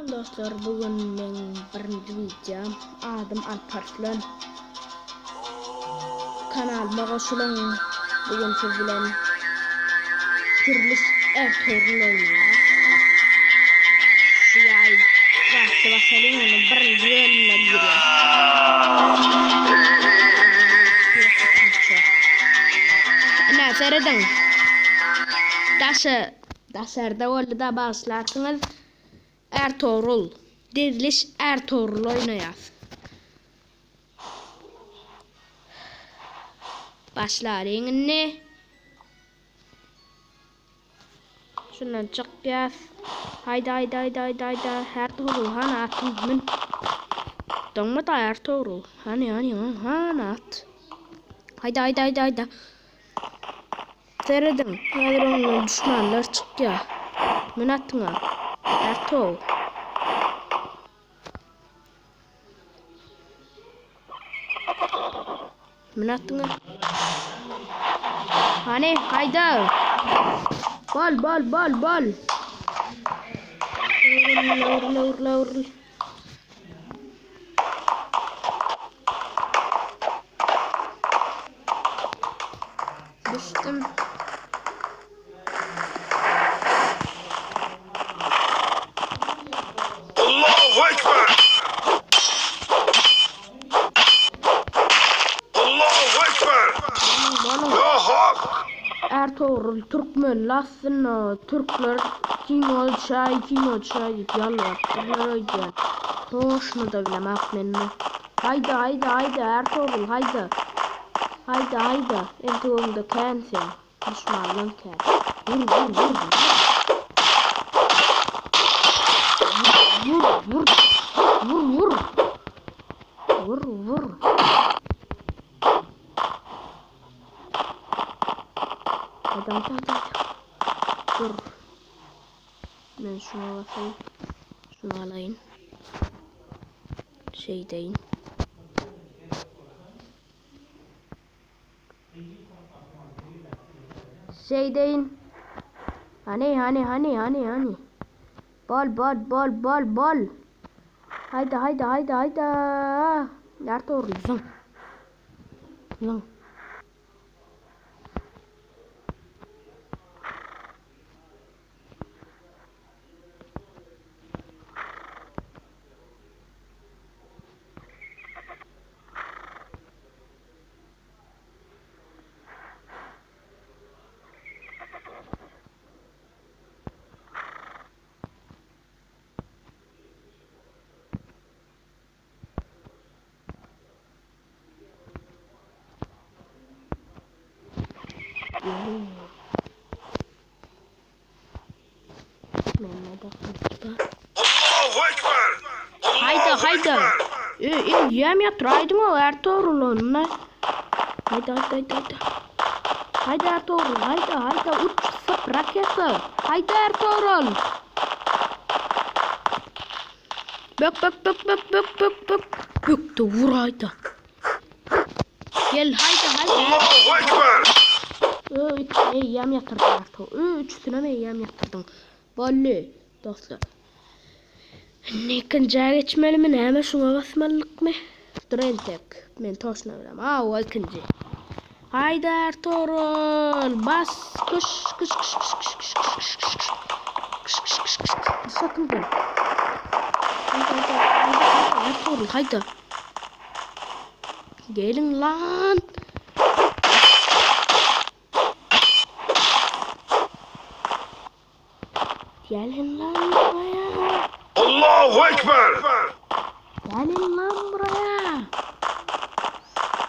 Salam dostlar bu gün meň birinji wideom adym Alparslan kanalyma goşulyň bu gün siz bilen Diriliş Ertugrul oýnaýas şu ýaý wagtly basalyň onda birinji bölümine girýäs Ine serediň daşy Daşarda boldy-da bagyşlarsyňyz. Ärtogrul. Dezliş Ärtogrul oýnaýas. Başlalyň indi. Şundan çykýas. Haýda haýda haýda haýda haýda. Ärtogrul hany atyň mün. Doňma-da Ärtogrul. Hany hany hany at. Haýda haýda haýda haýda. Serediň, häzir öňüňden duşmanlar çykýar. Mün atyňa, Ärtow! Mün atyňa. Hany, haýda! Bol, bol, bol, bol! Öwrül, öwrül, öwrül, öwrül. Düşdüm. Allahu Ekber! Allahu Ekber! Boluň. Ya Hak! Ertugrul türkmenli aslynda türkler kino çaý kino çaý diýip ýalbarypdyrlar öýdýän. Toşny-da bilemok men muny. Haýda haýda haýda Ärtogrul haýda. Haýda haýda entek öňde kän seň duşmanlaň kän. Vur vur vur vur. Vur vur vur vur. Vur vur. Haýda haýda haýda haýda. Dur. Men şuna basaýyn. Şunu alaýyn. Şeýdeýin. Şeýdeýin. Hany, hany, hany, hany, hany. Bol, bol, bol, bol, bol. Haýda, haýda, haýda, haýda. Ýarty zyň. Zyň. Allahu Ekber! Haýda, Allahu haýda. Ekber! E, e, ýem ýatyraýdyň o Ertugrul onda. Haýda, haýda, haýda, haýda. Haýda Ertugrul, haýda, haýda, uç, syp, raketa. Haýda Ertugrul. Bök, bök, bök, bök, bök, bök, bök. Bökde vur haýda. Gel, haýda, haýda. Allahu Ekber! Ö, üç, eýýäm ýatyrdyň Ertugrul. Ö, üçüsinem eýýäm ýatyrdyň. Boldy, dostlar. Indi ikinjä geçmelimi näme şuňa basmalylykmy? Dur entek. Men toşna bilem. Awa ikinji. Haýda Ertugrul bas kyş kyş kyş kyş kyş kyş kyş kyş kyş kyş kyş kyş kyş kyş kyş atyldy. Haýda haýda haýda haýda Ertugrul haýda. Gelin lan. Gelin lan buraya. Allahu Ekber! Gelin lan buraya.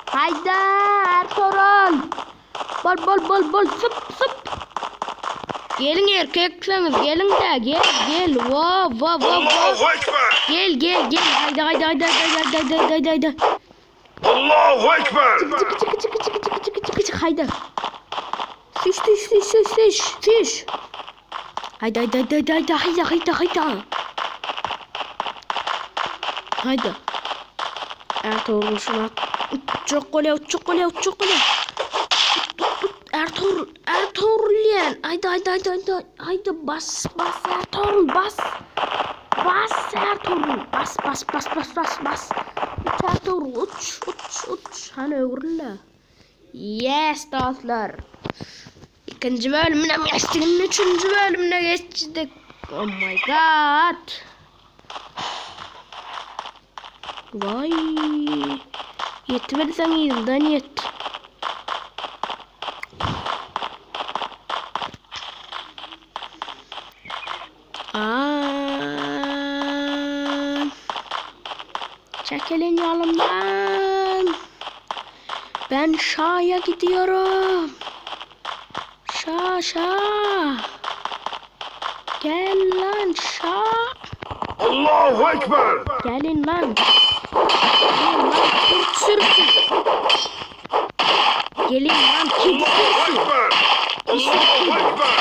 Hayda Ertuğrul. Bol bol bol bol sıp sıp. Gelin erkeksiniz gelin de gel gel. Va va va va. Allahu Ekber! Gel gel gel. Hayda hayda hayda hayda hayda hayda hayda hayda. Allahu Ekber! Çık çık çık çık çık çık çık çık çık hayda. Süş süş süş süş süş süş. Hayda hayda hayda hayda hayda hayda hayda. Hayda. Ertuğrul şuna uçjak bolýar, uçjak bolýar, uçjak bolýar. Tut, tut, Ertuğrul, Ertuğrul diýen. Hayda hayda hayda hayda. Hayda bas, bas Ertuğrul bas. Bas. Ertuğrul. Bas bas bas bas bas bas. Uç Ertuğrul uç uç uç. Hany öwrül-le. Yes dostlar. Ikinji bölümünem geçdik. Indi üçünji bölümüne geçdik. Oh my god. Vay. Ýetibilseň yzdan ýet. Aa. Çekilin yolumdan. Ben Şah'a gidiyorum. Şah Şah. Gel lan Şah. Allahu Ekber. Gelin lan. Gelin lan kurt sürüsü. Gelin lan kedi Allahu sürüsü. Ekber. Allahu Ekber.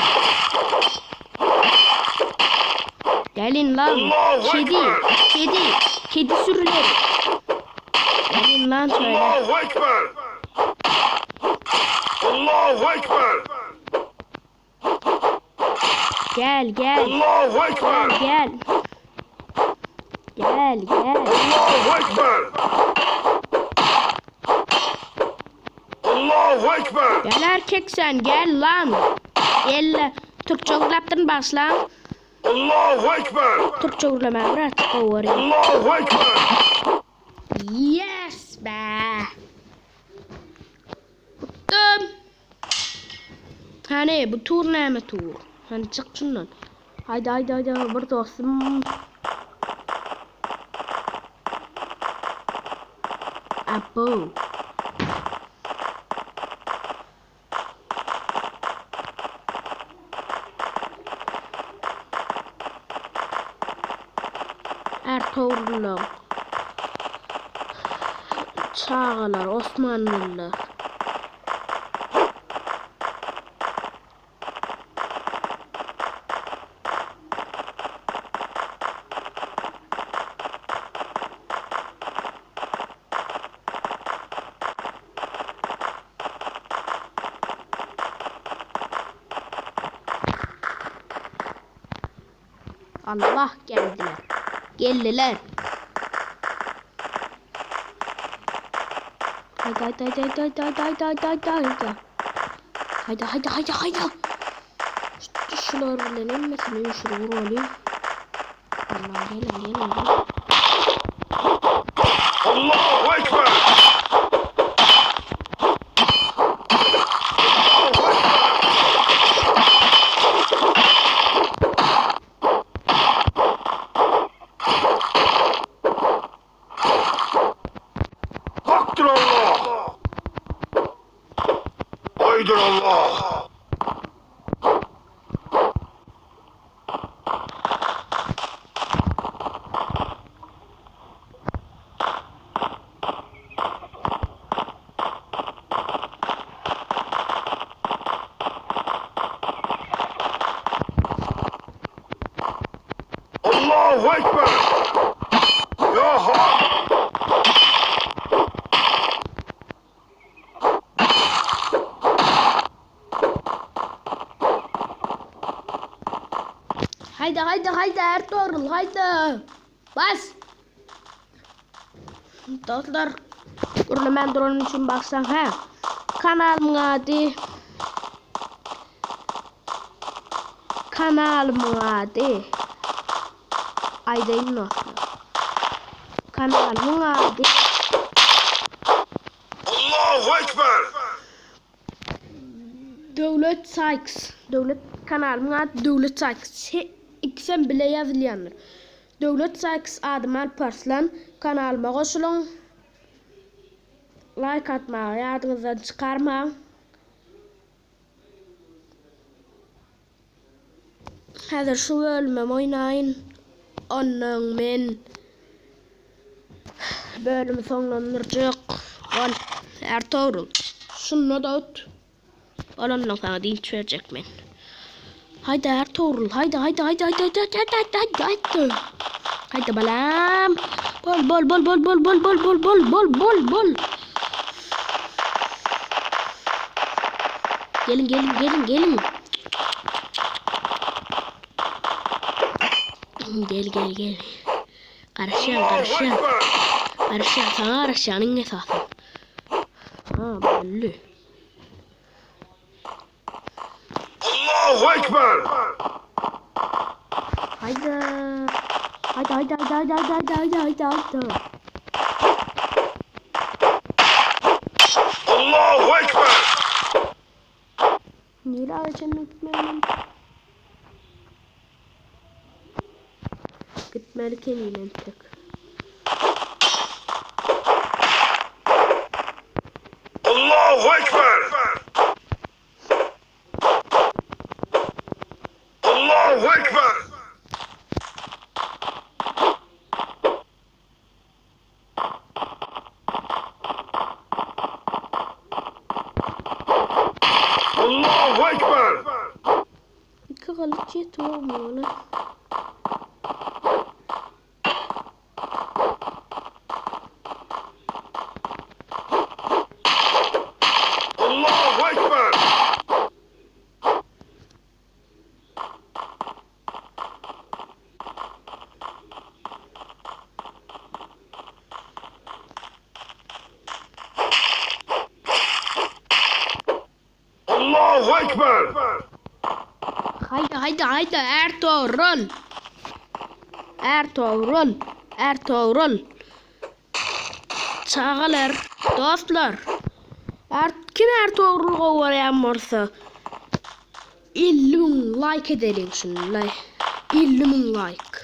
Gelin lan Allahu kedi. Ekber. Kedi. Kedi sürüleri. Gelin lan şöyle. Allahu Ekber. Allahu Ekber. Gel gel. Allahu Ekber. Gel. Gel gel. Allahu Ekber. Allahu Ekber. Gel erkek sen gel lan. Gel lan. Türkçe gürläpdirin başlaň. Allahu Ekber. Türkçe gürlemäge birazjyk gowy görýän. Allahu Ekber. Yes be. Utdum. Hany bu tur näme tur? Hany çyk şundan. Haydi haydi haydi bir dostum. Abo. Ertuğrul'un çagalar Osmanlylar. Allah geldiler. Geldiler. Haydi haydi haydi haydi haydi haydi haydi haydi haydi. Haydi haydi haydi haydi. Şular bilen hemmesini şunu vuralyň. Allah gelin gelin gelin. Allahu Ekber. Allahu Ekber. Haktır Allah. Haydır Allah. Allahu Ekber. Ya Hak. Haydi haydi haydi Ertuğrul haydi. Bas. Dostlar gürlemän duran üçin baksaň ha. Kanalymyň ady Kanalymyň ady Aýdaýyn dostlar. Kanalymyň ady Allahu Ekber. Döwlet Sykes. Döwlet kanalymyň ady Döwlet Sykes. Ikisem bile ýazylýandyr. Döwlet Sykes adym Alparslan. Kanalyma goşulyň. Like atmagy ýadyňyzdan çykarmaň. Häzir şu bölümem oýnaýyn. Ondan men bölümi soňlandyrjak. Ol Ertuğrul. Şunda da ut. Ol ondan saňa dynç berjek men. Haydi Ertuğrul. Haydi haydi haydi haydi haydi haydi haydi haydi haydi. Haydi balam. Bol bol bol bol bol bol bol bol bol bol bol bol. Gelin gelin gelin gelin. Gel gel gel. Garaşýan, Allahu garaşýan. Ekber. Garaşýan, saňa garaşýan iň esasy. Ha, boldy. Allahu Ekber. Haydi. Haydi haydi haydi haydi haydi haydi haydi haydi haydi. Allahu Ekber. Nire çenli gitmeli? Gitmeli kendine tek. Allahu Ekber. Allahu Ekber. Allahu Ekber. İki kılıç yetiyor mu ona? Allahu Ekber. Allahu Ekber. Haydi haydi haydi Ertuğrul. Ertuğrul. Ertuğrul. Çağalar, dostlar. Er, kim Ertuğrul gowarýan bolsa 50 müň like edeliň şunu. Like. 50 müň like.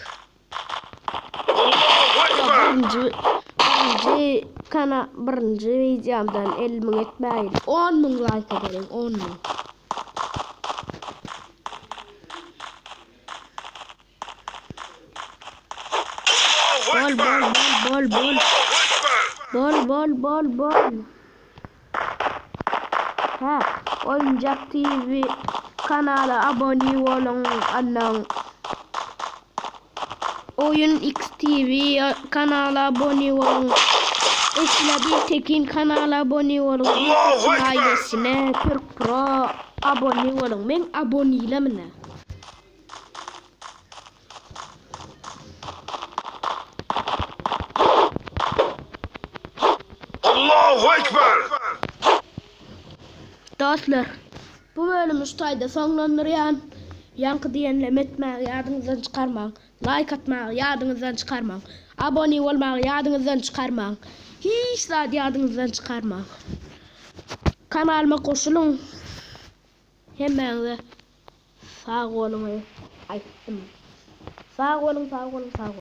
Allahu Ekber. Birinji, birinji kana birinji videomdan 50 müň etmeyin. 10 müň like edeliň 10 müň. Allahu Bol Ekber. bol bol bol bol. Allahu Ekber. Bol bol bol bol. Ha, Oyuncak TV kanala abone olun annan. Oyun X TV kanala abone olun. Esla Biltekin kanala abone olun. Allahu Ekber. Ailesine Türk Pro abone olun. Men aboneylemine. Allahu Ekber. Dostlar, bu bölümü şu taýda soňlandyrýan. Ýaňky diýenlem etmäge ýadyňyzdan çykarmaň. Like atmagy ýadyňyzdan çykarmaň. Abone bolmagy ýadyňyzdan çykarmaň. Hiç zat ýadyňyzdan çykarmaň. Kanalyma goşulyň. Hemmäňize sag boluň aýtdym. Sag boluň, sag boluň, sag boluň.